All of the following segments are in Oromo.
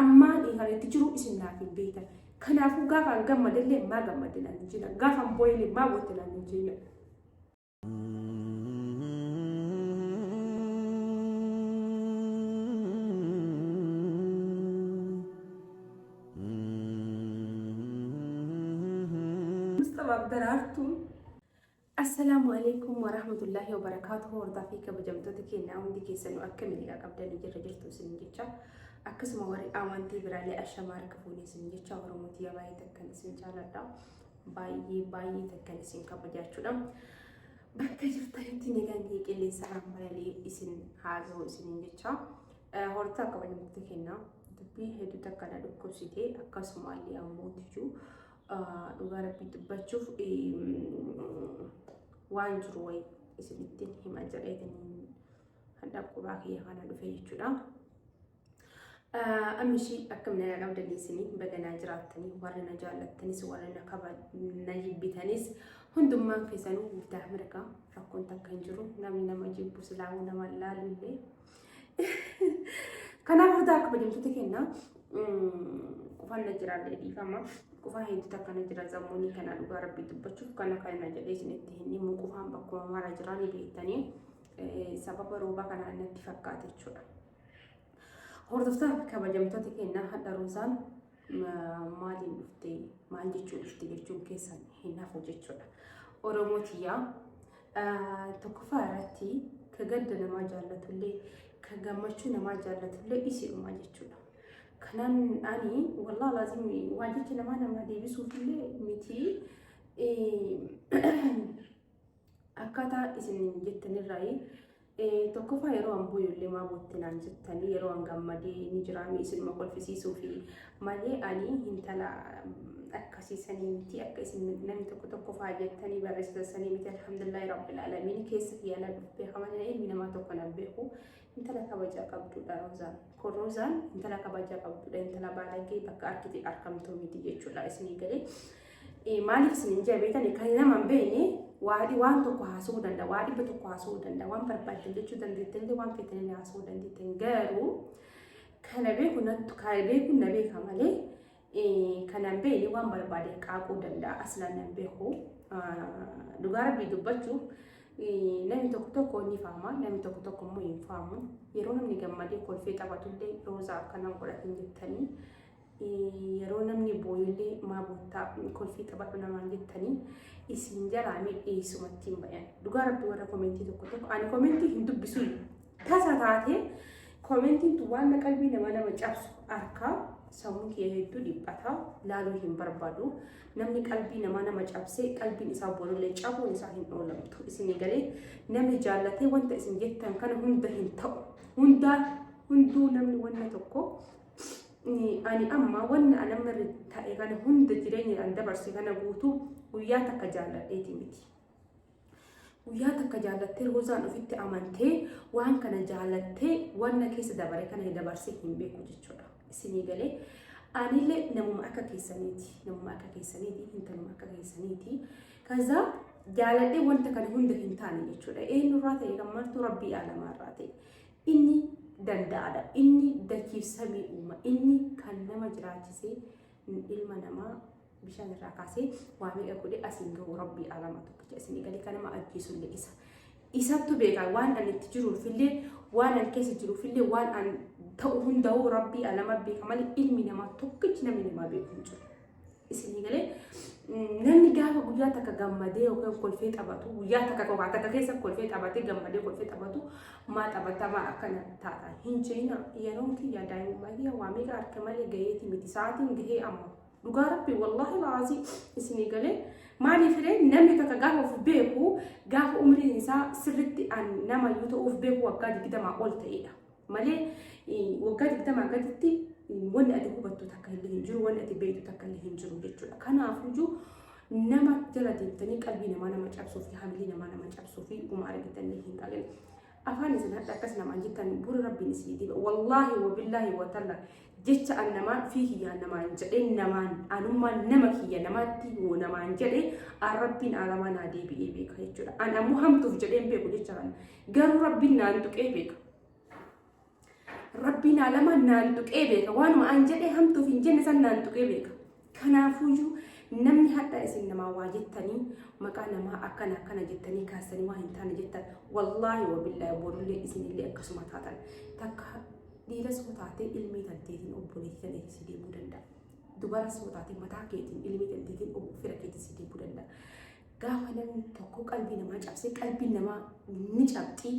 ammaan kan itti jiru isin naaf hin beektan. Kanaafuu gaafa an gammadellee maa gammadde naan hin jina. Gaafa an booyellee maa bootte naan hin jina. Musxafaaf daraartuun. Assalaamu alaikum warahmatullaahi wabarakaatuhu. Hordofaa fi kabajamtoota keenyaa hundi keessanuu akkami nagaa qabdanii jirra jirtu isin jecha, akkasuma warri amantii biraalee ashamaa harka fuunee isin jecha. Oromoo tiyya, baay'ee takkan isin jaaladha, baay'ee baay'ee takkan isin kabajaachuudha. Bakka jirtanitti nagaan kee qilleensa balali'ee isin haa ga'u isin jecha. Hordofaa kabajamtoota keenyaa, dubbii hedduu takka na dhukkubsite, akkasumallee ammoo tijuu dhugaa rabbii dubbachuuf waan jiru wayi isinitti hima jedheetiin hadha qubaa kiyya kana dhufe jechuudha. Ammishii akkam nagaa qabdanii isinii baganaa jiraattanii, warri na jaallattanis, warri na kaba na jibbitanis, hundummaan keessanuu bitaa mirgaa rakkoon takka hin jiru. Namni nama jibbu silaa'uu nama laalullee. Kanaaf hordaa kabajamtoota kennaa, qufaan na jiraallee dhiifama. Qufaa hedduu takka na jira zammoonii kana, dhugaa rabbii dubbachuuf kana kana jedhee isinitti hin himu. Qufaan bakkuma mara jira ni beektanii, sababa roobaa kanaan natti fakkaate jechuudha. Hordoftoota kabajamtoota kennaa, hadha Roozaan maaliin dhufte, maal jechuu dhufte jechuun keessan hin hafu jechuudha. Oromoo tiyyaa, tokkoffaa irratti ka gadda namaa jaallatullee, ka gammachuu namaa jaallatullee isidhuma jechuudha. Kanaan ani wallaahi laazim waan jecha namaa namaa deebisuufillee miti, akkaataa isin jettanirraayi. Tokkoffaa, yeroo an booyullee maa bootte naan jettanii, yeroo an gammadee ni jiraame isinuma kolfisiisuu fi malee ani intala akkasiisanii miti, akka isin namni tokko tokko faa jettanii barreessitan sanii miti. Alhamdulillahi rabbil alamin, keessa kiyya na beeka malee ilmi namaa tokko nan beeku. Intala kabajaa qabdudha Roozaan. Kun Roozaan intala kabajaa qabdudha, intala baalagee bakka arkite arkamtuu miti jechuudha isinii galee. Maaliif isin hin jee beektani, kan nama hin beekne waadhi waan tokko haasa'uu danda'a, waa 100 haasa'uu danda'a, waan barbaaddan jechuu dandeettanillee, waan feetanillee haasa'uu dandeettan. Garuu kana beeku nattu, kana beeku na beeka malee kana hin beekne waan barbaade qaaquu danda'a. Aslaan nan beeku. Dhugaa rabbii dubbachuuf namni tokko tokko ni faama, namni tokko tokko immoo hin faamu. Yeroo namni gammadee kolfee taphatullee Roozaa akkanaan godhatin jettanii, yeroo namni booyullee maa boottaa, kolfii taphadhu namaan jettanii, isin jalaa mee eessumatti hin bayan. Dhugaa rabbi, warra komentii tokko tokko ani komentii hin dubbisu, tasa taatee komentiin tun waan qalbii nama nama cabsu harkaa sammuu kiyya hedduu dhiphata, laaluu hin barbaadu. Namni qalbii namaa nama cabsee qalbiin isaa borullee cabuun isaa hin oolamtu. Isinii galee, namni jaallatee wanta isin jettan kana hunda hin ta'u. Hundaa hunduu namni wanna tokko ani amma wanna an amma irra ta'e kana hunda, jireenya an dabarse kana guutuu guyyaa takka jaalladheeti miti. Guyyaa takka jaallattee Roozaan ofitti amantee waan kana jaallattee wanna keessa dabare kana dabarsee hin beeku jechuudha. Isinii galee, anillee namuma akka keessaniiti. Namuma akka keessaniiti. Intaluma akka keessaniiti. Kaza jaaladhee wanta kana hunda hin taane jechuudha. Eenyurraa ta'e kan martuu rabbii alamaarraa ta'e. Inni danda'aadha. Inni dachiif samii uuma. Inni kan nama jiraachisee, ilma namaa bishaan irraa kaasee waa meeqa godhee asiin gahu rabbii alama tokkicha. Isinii galee, kan nama ajjeesullee isa. Isattu beeka. Waan ani itti jiruufillee, waan an keessa jiruufillee, waan an ta'u hunda'uu rabbii alama beeka malee ilmi namaa tokkichi namni namaa beeku hin jiru. Isinii galee, namni gaafa guyyaa takka gammadee yookaan kolfee taphatu, guyyaa takka qofaa takka keessa kolfee taphatee, gammadee kolfee taphatu, maa taphatamaa akkana taata hin jeena. Yeroon kiyya daa'imummaa kiyya waa meeqa harka malee gaheeti miti, sa'aatiin gahee amma. Dhugaa rabbi, wallaahi laazii, isinii galee, maaliif hiree namni takka gaafa of beeku, gaafa umriin isaa sirritti an nama iyyuu ta'uuf beeku waggaa 20 ol ta'edha malee, waggaa 20 gaditti wanni ati hubattu takka illee hin jiru, wanni ati beektu takka illee hin jiru jechuudha. Kanaafuyyuu nama jala deemtanii qalbii namaa nama cabsuu fi hamilee namaa nama cabsuu fi dhuma argitanii hin qaqqabne. Afaan isin hadha akkas namaan jettan buru rabbiin isinii diba. Wallaahi wabillaahi watalla, jecha an namaa fi kiyyaan namaan jedhe, namaan anummaan nama kiyya namaatti namaan jedhe, an rabbiin alamaa naa deebi'ee beeka jechuudha. An ammoo hamtuuf jedheen beeku jecha kana. Garuu rabbiin naan tuqee beeka. Rabbiin alamaa naan tuqee beeka. Waanuma an jedhee hamtuuf hin jenne san naan tuqee beeka. Kanaafuyyuu namni hadha isin namaa waa jettanii maqaa namaa akkana akkana jettanii kaastanii waa hin taane jettan wallaahi wabillaahi borullee isinillee akkasuma taatan. Takka dhiiras yoo taate ilmii tanteetiin obboleettii tanteetiin si deemuu danda'a. Dubaras yoo taate mataa keetiin ilmii tanteetiin fira keetiin si deemuu danda'a. Gaafa namni tokko qalbii namaa cabsee qalbiin namaa ni cabxi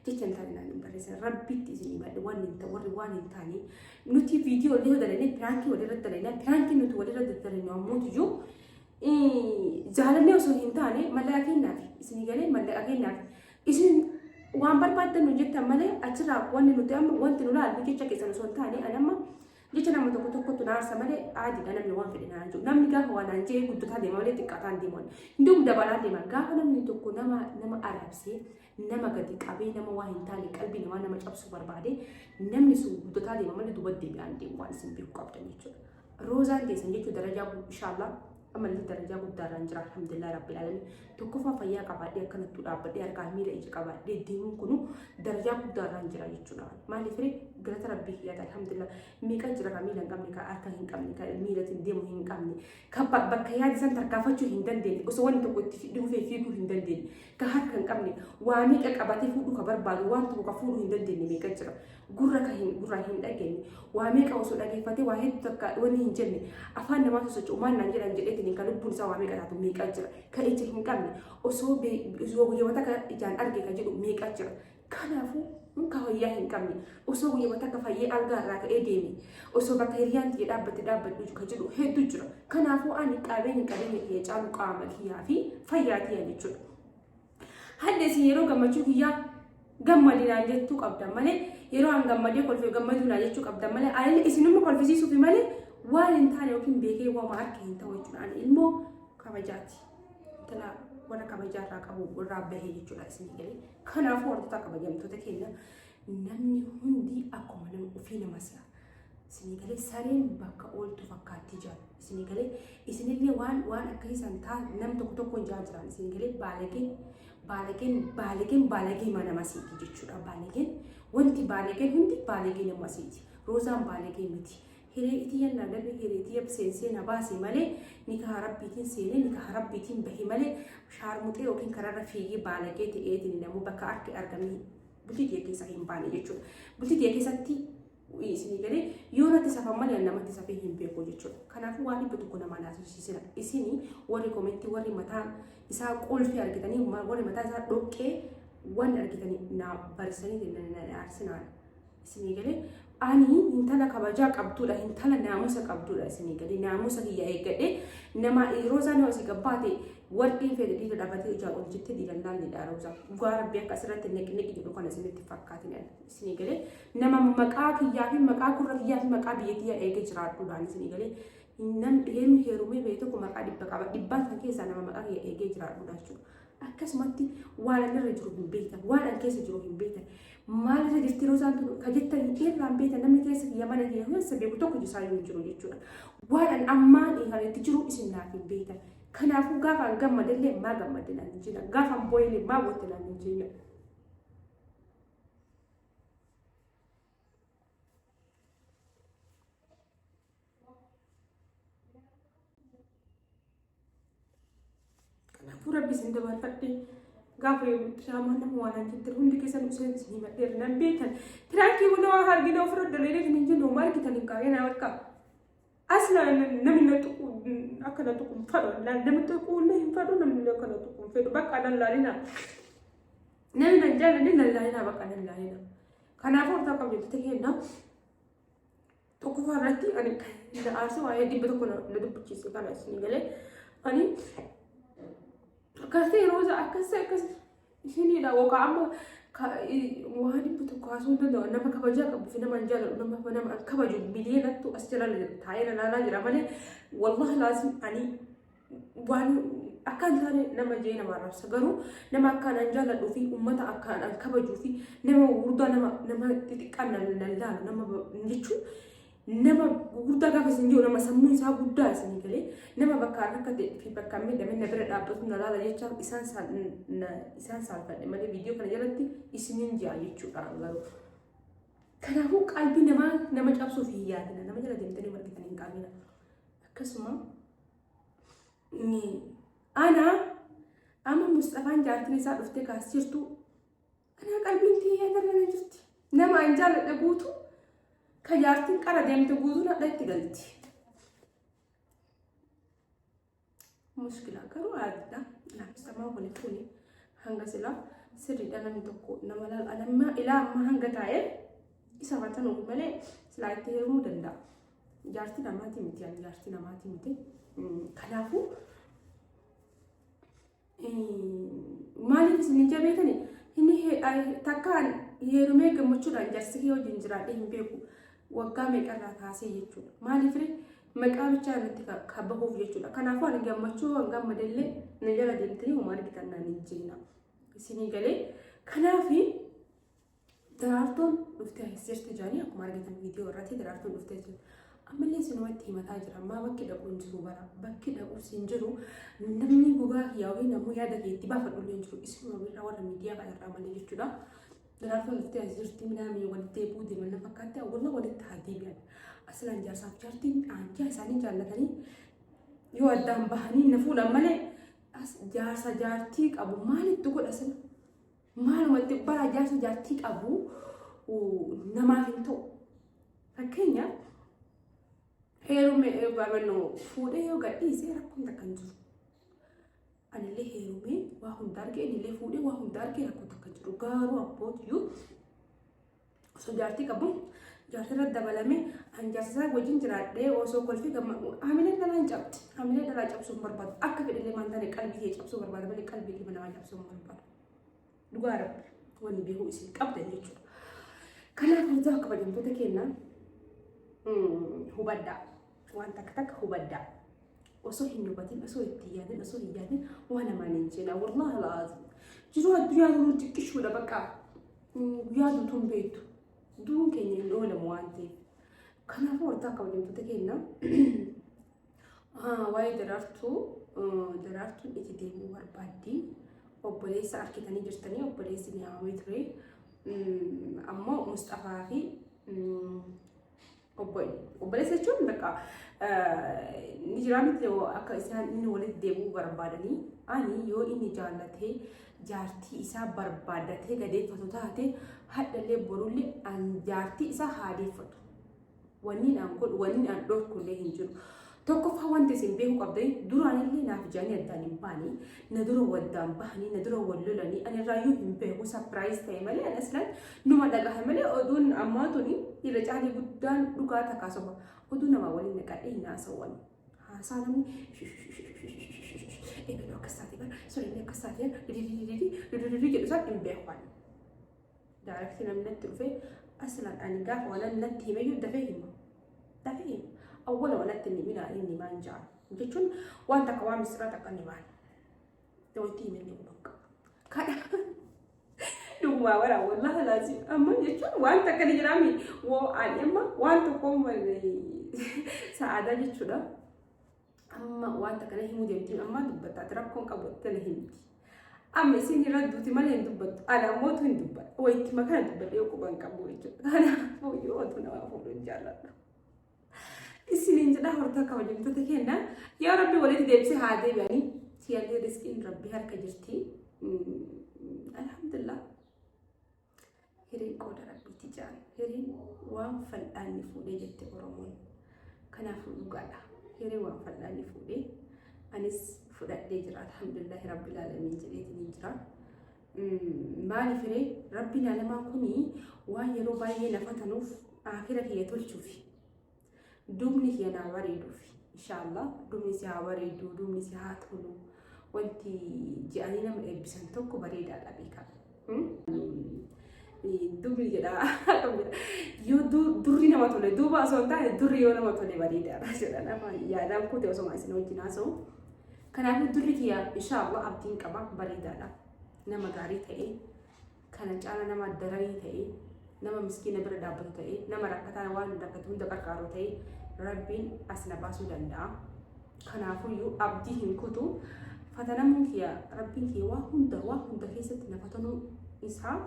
jecha hin taane naan hin barreessan. Rabbitti isin himadhe waan hin ta'u warri waan hin taane nuti viidiyoo illee yoo dalagne piraankii walirratti dalagna piraankii nuti walirratti dalagnu ammoo iyyuu jaalannee osoo hin taane mallaqa kennaaf isinii galee mallaqa kennaaf isin waan barbaaddan nu jettan malee achirraa wanni nuti amma wanti nu laallu jecha keessan osoo hin taane ani amma Jecha nama tokko tokkotu na aarsa malee aadiidha namni waan fedhe naan jedhu. Namni gaafa waa naan jedhe guddataa deema malee xiqqaataa hin deemu. Hundum dabalaa deema. Gaafa namni tokko nama nama arrabsee nama gadi qabee nama waa hin taane qalbii namaa nama cabsuu barbaade namni sun guddataa deema malee duuba deebi'aa hin deemu waan isin beekuu qabdan jechuudha. Roozaan teessan jechuun darajaa inshaallah ammallee darajaa guddaarraan jira alhamdulillah rabbil alamin. Tokkoffaa fayyaa qabaadhee akkanattuu dhaabbadhee harkaa miila ija qabaadhee deemuun kunu darajaa guddaarraan jira jechuudha. Maaliif ree galata rabbii kiyyaati alhamdulillah. Meeqa jira ka miila hin qabne ka harka hin qabne ka miilatiin deemu hin qabne ka bakka yaade san tarkaanfachuu hin dandeenye osoo wanni tokko itti dhufee fiiguu hin dandeenye ka harka hin qabne waa meeqa qabatee fuudhuu ka barbaadu waan tokko ka fuudhuu hin dandeenye meeqa jira. Gurra ka hin gurraan hin dhageenye waa meeqa osoo dhageeffatee waa hedduu takka wanni hin jenne afaan namaa sosocho'u maal naan jedhan jedheetiin kan lubbuun isaa waa meeqa taatu meeqa jira ka ija hin qabne osoo osoo guyyaa takka ijaan arge ka jedhu meeqa jira. Kanaafuu ka fayyaa hin qabne osoo guyyaa takka fayyee algaa irraa ka'ee deeme osoo bakka hiriyaan tiyya dhaabbatte dhaabbadhu ka jedhu hedduu jira. Kanaafuu ani qabeenya qabeenya kiyya caalu qaama kiyyaa fi fayyaa tiyya jechuudha. Hadda isin yeroo gammachuu kiyyaa gammadi naan jechuu qabdan malee yeroo an gammadee kolfee gammaduu naan jechuu qabdan malee ani isinuma kolfisiisuufi malee waan hin taane yookiin beekee waama harka hin ta'u jechuudha. Ani ilmoo kabajaati. Intala warra kabajaa irraa qabu irraa bahee jechuudha isin galee. Kanaafuu wantoota kabajamtoota keenya namni hundi akkuma nama ofii nama si'a. Isinii galee sareen bakka ooltu fakkaatti jira. Isinii galee isinillee waan waan akkasii san taa nam tokko tokkoon jaa jiran isinii galee baalageen baalageen baalageen baalagee mana masiiti jechuudha. Baalageen wanti baalageen hundi baalagee nama masiiti. Roozaan baalagee miti. Hiree itiyyan na darbe hiree itiyya seensee na baase malee nikaha rabbiitiin seenee nikaha rabbiitiin bahe malee shaarmuxee yookiin kararra fiigee baalagee ta'eetiin namuu bakka arge argamee bultii tiyya keessa hin baane jechuudha. Bultii tiyya keessatti isinii galee yoo natti safan malee ani namatti safee hin beeku jechuudha. Kanaafuu waan 100 namaa naasisiisina. Isinii warri komentii warri mataa isaa qulfii argitanii warri mataa isaa dhoqqee waan argitanii naa barisanii na aarsinaan. Isinii galee ani intala kabajaa qabduudha intala naamusa qabduudha isinii galee naamusa kiyya eeggadhee nama roozaan yoo asii gabbaate warqii fedhe dhiira dhabatee ijaan ol jettee dhiira laalleedha roozaa dhugaa rabbii akka asirratti neqi neqi jedhu kana isinitti fakkaatin isinii galee nama maqaa kiyyaa fi maqaa gurra kiyyaa fi maqaa biyya kiyyaa eegee jiraadhuudhaan isinii galee namni heerumee ba'e tokko maqaa dhibba qaba dhibbaan san keessaa nama maqaa kiyya eegee jiraadhuudha jechuudha. Akkasumatti waan ani irra jiru hin beektan, waan an keessa jiru hin beektan. Maal irra jirti Roozaan tun ka jettan irraa hin beektan namni keessa kiyya mana kiyya keessa beeku tokko jisaayyuu hin jiru jechuudha. Waan an ammaan kan itti jiru isin naaf hin beektan. Kanaafuu gaafa an gammadellee maa gammadde naan hin jenna. Gaafa an booyellee maa bootte naan hin jenna. Kanaafuu rabbi isin dabarfadhe gaafa yoo diraamaa nama waan an jettan hundi keessan isin isin himadheera nan beektan. Piraankii kun waa argina ofirra dalagnee hin jennu homaa argitan hin qaaqee naa bakka. Asla namni na tuqu akka na tuqu hin fedhu namni tuqu illee hin fedhu namni akka na tuqu hin fedhu bakka nan laalina. Namni nan jaallanne nan laalina bakka nan laalina. Kanaafuu hortaa qabdu kenna. Tokkoffaa irratti ani na aarse waa'ee 100 na dubbichiise kana isin galee ani akkas ta'e rooza akkas ta'e akkas isiniidha yookaan amma waa 100 haasuu hin danda'u nama kabajaa qabu fi nama hin jaalladhu nama nama an kabaju miliyoonattu as jala taa'ee na laalaa jira malee wallahi laazim ani waan akka hin taane nama jee nama arrabsa garuu nama akkaan an jaalladhuu fi ummata akkaan an kabajuu fi nama gurguddaa nama nama xixiqqaan nan nan laalu nama jechuun nama gurguddaa gaafa isin jiru nama sammuun isaa guddaa isinii galee nama bakka rakkate fi bakka miidhame na bira dhaabbatu na laala jecha isaan isaan saalfadhe malee viidiyoo kana jalatti isiniin ji'a jechuudha garuu. Kanaafuu qalbii namaa nama cabsuuf hin yaadina. Nama jala deemtanii margitan hin qabina. Akkasuma ana amma Musxafaan jaartiin isaa dhuftee kaas jirtu anaa qalbiin tiyyaa darra jirti. Nama an jaaladhe guutu ka jaartiin qara deemte guutuun hadha itti galti. Mushkila garuu aadidha. Laamsamaa wali fuuni hanga silaa sirriidha namni tokko nama laal anamma ilaa amma hanga taa'ee isa fatanuuf malee silaa itti heerumuu danda'a. Jaartii namaatii miti ani jaartii namaatii miti. Kanaafuu maaliif isin hin jabeetani inni takkaan heerumee gammachuudhaan jaarsi kee wajjin jiraadhee hin beeku waggaa meeqarraa kaasee jechuudha. Maaliif ree maqaa bichaa natti ka bahuuf jechuudha. Kanaafuu ani gammachuu waan gammadellee na jala deemtanii homaa argitan naan hin jeena. Isinii galee kanaafi Daraartuun dhuftee as jirti jaanii akkuma argitan viidiyoo irratti daraartuun dhuftee jirti. Ammallee isinumatti himataa jira. Ammaa bakki dhaqu hin jiru bara. Bakki dhaqus hin jiru. Namni gogaa kiyyaa yookiin ammoo yaada kee itti baafadhu illee hin jiru. Isinuma birraa warra miidiyaa kanarraa malee jechuudha. Daraartuun dhuftee as jirti minaamii walitti deebi'uu deeman na fakkaatti awwala walitti haa deebi'an. Asilaan jaarsaaf jaartiin aanjaa isaanii jaallatanii yoo addaan bahanii na fuudhan malee as jaarsa jaartii qabu maalitti godha sila? Maalumatti bara jaarsa jaartii qabu namaaf hin ta'u. Fakkeenyaaf heerume barbaannoo fuudhee yoo gadhiise rakkoon takka hin jiru. Anillee heerumee waa hunda argee innillee fuudhee waa hunda argee rakkoon takka hin jiru. Garuu abbootiyyuu osoo jaartii qabu jaartii irratti dabalame an jaarsa isaa wajjin jiraadhee osoo kolfee gamma hamileen dhalaa hin cabdi. Hamilee dhalaa cabsuu hin barbaadu. Akka fedhellee maan taane qalbii kee cabsuu barbaada malee qalbii ilma namaa cabsuu hin barbaadu. Dhugaa rabbi wanni beekuu isin qabdan jechuudha. Kanaaf hordofaa kabajamtoota keenya hubadhaa. Waan takka takka hubadhaa. Osoo hin hubatin, osoo itti hin yaadin, osoo hin yaadin waan namaan hin jeenaa. Wallaahi alaaziim. Jiruu addunyaa tun xiqqishuudha bakka. Guyyaa duutuu hin beektu. Du'uun keenya hin oolamu waan ta'eef. Kanaafuu hordofaa kabajamtoota keenya waa'ee daraartuu daraartuun itti deemuu barbaaddi. Obboleessa arkitanii jirtanii obboleessi ni haamamee ture. Ammoo Musxafaa fi Obboleessa jechuun bakka ni jiraa miti akka isaan inni walitti deebi'uu barbaadanii ani yoo inni jaallatee jaartii isaa barbaaddatee gadeeffatu taate hadhallee borullee an jaartii isaa haa deeffatu. Wanniin an godhu wanniin an dhorkullee hin jiru. Tokkoffaa wanti isin beekuu qabdan duraanillee naaf jedhanii addaan hin baane na dura waddaan bahanii na dura wal lolanii ani irraayyuu hin beeku sapiraayiz ta'e malee ani aslan numa dhagaha malee oduun ammaa tuni irra caalii guddaan dhugaa takkaa soba oduu namaa waliin naqadhee hin haasawwan haasaa namni eegaluu akkas taatee bara sun inni akkas taatee dididididi didididi jedhu isaan hin beeku ani. Daarektii namni natti dhufe aslan ani gaafa waan natti himeyyuu dafee hima. Dafee hima. Awwala waan natti hin himinaa inni maan ja'a. Jechuun waan takka waan misiraa takka inni maan. Walitti himellee quban qabu. Kana dhugumaa bara wallahi laazim amma jechuun waan takka ni jiraami woo ani amma waan tokko sa'aadaa jechuudha. Amma waan takka na himuu deemtiin amma dubbatta ati rakkoon qabu itti na himti. Amma isin irra duuti malee hin dubbattu. Ana ammootu hin dubbadha. Wayitti makana dubbadhee quban qabu jechuudha. Kanaafuu yoo otuu namaa fuudhu hin jaalladhu. Isiniin jedhaa hortaa kabajamtoota keenya yoo rabbi walitti deebisee haa deebi'anii siyallee riskiin rabbi harka jirti. Alhamdulillah. Hireen qooda rabbiiti jaan. Hireen waan fal'aanni fuudhee jette Oromoon. Kanaafuu dhugaadha. Hiree waan fal'aanni fuudhee anis fudhadhee jira. Alhamdulillahi rabbil aalamiin jedheetiin hin jira. Maaliif hiree rabbiin alamaa kuni waan yeroo baay'ee na fatanuuf aakira kiyya tolchuufi. Dubni kiyya naa bareeduufi. Inshaallah dubni si haa bareedu, dubni si haa tolu. Wanti je'anii nama eebbisan tokko bareedaadha beekaa. Dubni jedha akkam jedha yoo durri nama tole duuba osoo hin taane durri yoo nama tole bareedaadha jedhan afaan yaadaan kute osoma isin wajjin haasa'u. Kanaafuu durri kiyya inshaallah abdiin qaba bareedaadha. Nama gaarii ta'ee kana caala nama dararii ta'ee nama miskiina bira dhaabbatu ta'ee nama rakkataa waan rakkate hunda qarqaaru ta'ee rabbiin as na baasuu danda'a. Kanaafuyyuu abdii hin kutu. Fatanamuun kiyya rabbiin kiyya waa hunda waa hunda keessatti na fatanuu isaa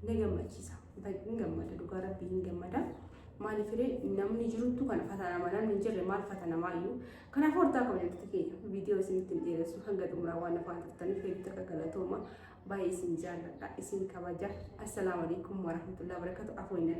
na gammachiisa. Hin gammada, dhugaa rabbii hin gammada. Maaliif ree, namni jiruttu kana fatanama, namni hin jirre maal fatanamaayyuu. Kanaafuu hortaa kabajamtoota keenya, viidiyoo isinitti hin dheeressu. Hanga xumuraa waan afaan turtaniif hedduu takka galatooma. Baay'ee isin jaalladha, isin kabaja. Assalaamu alaikum warahmatullahi wabarakatuh. Afoo hin.